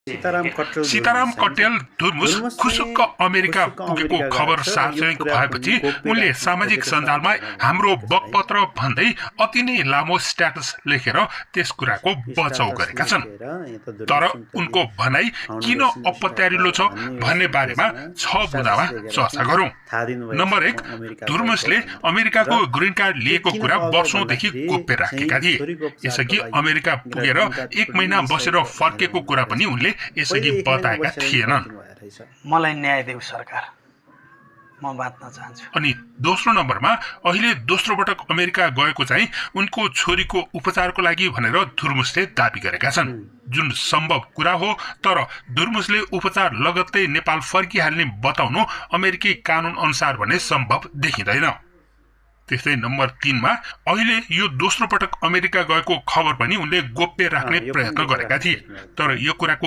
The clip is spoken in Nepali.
सीताराम कटेल धुर्मुस खुसुक्क अमेरिका पुगेको खबर सार्वजनिक भएपछि उनले सामाजिक सञ्जालमा हाम्रो बकपत्र भन्दै अति नै लामो स्ट्याटस लेखेर त्यस कुराको बचाउ गरेका छन्। तर उनको भनाई किन अपत्यारिलो छ भन्ने बारेमा 6 बुँदामा चर्चा गरौं। नम्बर 1, धुर्मुसले अमेरिकाको ग्रीन कार्ड लिएको कुरा वर्षौंदेखि गोप्य राखेका थिए। यसअघि अमेरिका पुगेर 1 महिना बसेर फर्केको कुरा पनि उनले यसअघि बताएका थिएनन्। मलाई न्याय देऊ सरकार, म बाँच्न चाहन्छु। अनि दोस्रो नम्बरमा अहिले दोस्रो पटक अमेरिका गएको चाहिँ उनको छोरीको उपचारको लागि भनेर धुर्मुसले दाबी गरेका छन्, जुन सम्भव कुरा हो। तर धुर्मुसले उपचार लगत्तै नेपाल फर्किहाल्ने बताउनु अमेरिकी कानून अनुसार भने सम्भव देखिँदैन। त्यस्तै नम्बर 3 मा अहिले यो दोस्रो पटक अमेरिका गएको खबर पनि उनले गोप्य राख्ने प्रयत्न गरेका थिए। तर यो कुराको